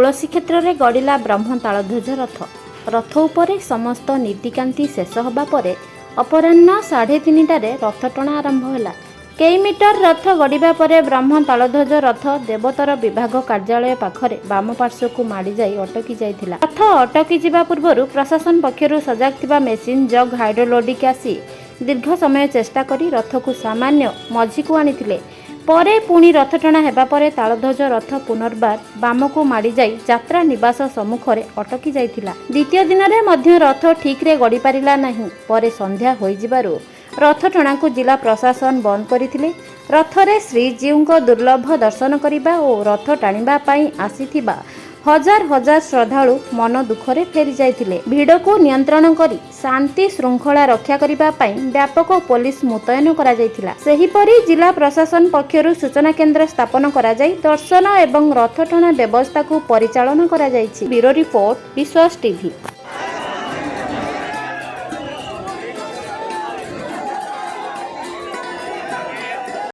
ତୁଳସୀ କ୍ଷେତ୍ରରେ ଗଡ଼ିଲା ବ୍ରହ୍ମ ତାଳଧ୍ୱଜ ରଥ। ରଥ ଉପରେ ସମସ୍ତ ନୀତିକାନ୍ତି ଶେଷ ହେବା ପରେ ଅପରାହ୍ନ 3:30ଟାରେ ରଥଟଣା ଆରମ୍ଭ ହେଲା। କେଇ ମିଟର ରଥ ଗଡ଼ିବା ପରେ ବ୍ରହ୍ମ ତାଳଧ୍ୱଜ ରଥ ଦେବୋତ୍ତର ବିଭାଗ କାର୍ଯ୍ୟାଳୟ ପାଖରେ ବାମ ପାର୍ଶ୍ୱକୁ ମାଡ଼ିଯାଇ ଅଟକି ଯାଇଥିଲା। ରଥ ଅଟକି ଯିବା ପୂର୍ବରୁ ପ୍ରଶାସନ ପକ୍ଷରୁ ସଜାଗ ଥିବା ମେସିନ୍ ଜଗ୍ ହାଇଡ୍ରୋଲୋଡିକ୍ ଆସି ଦୀର୍ଘ ସମୟ ଚେଷ୍ଟା କରି ରଥକୁ ସାମାନ୍ୟ ମଝିକୁ ଆଣିଥିଲେ। ପରେ ପୁଣି ରଥଟଣା ହେବା ପରେ ତାଳଧ୍ୱଜ ରଥ ପୁନର୍ବାର ବାମକୁ ମାଡ଼ିଯାଇ ଯାତ୍ରା ନିବାସ ସମ୍ମୁଖରେ ଅଟକି ଯାଇଥିଲା। ଦ୍ୱିତୀୟ ଦିନରେ ମଧ୍ୟ ରଥ ଠିକ୍ରେ ଗଡ଼ିପାରିଲା ନାହିଁ। ପରେ ସନ୍ଧ୍ୟା ହୋଇଯିବାରୁ ରଥଟଣାକୁ ଜିଲ୍ଲା ପ୍ରଶାସନ ବନ୍ଦ କରିଥିଲେ। ରଥରେ ଶ୍ରୀଜୀଉଙ୍କ ଦୁର୍ଲଭ ଦର୍ଶନ କରିବା ଓ ରଥ ଟାଣିବା ପାଇଁ ଆସିଥିବା ହଜାର ହଜାର ଶ୍ରଦ୍ଧାଳୁ ମନ ଦୁଃଖରେ ଫେରି ଯାଇଥିଲେ। ଭିଡ଼କୁ ନିୟନ୍ତ୍ରଣ କରି ଶାନ୍ତି ଶୃଙ୍ଖଳା ରକ୍ଷା କରିବା ପାଇଁ ବ୍ୟାପକ ପୋଲିସ ମୁତୟନ କରାଯାଇଥିଲା। ସେହିପରି ଜିଲ୍ଲା ପ୍ରଶାସନ ପକ୍ଷରୁ ସୂଚନା କେନ୍ଦ୍ର ସ୍ଥାପନ କରାଯାଇ ଦର୍ଶନ ଏବଂ ରଥଟଣା ବ୍ୟବସ୍ଥାକୁ ପରିଚାଳନା କରାଯାଇଛି। ବ୍ୟୁରୋ ରିପୋର୍ଟ, ବିଶ୍ୱାସ ଟିଭି।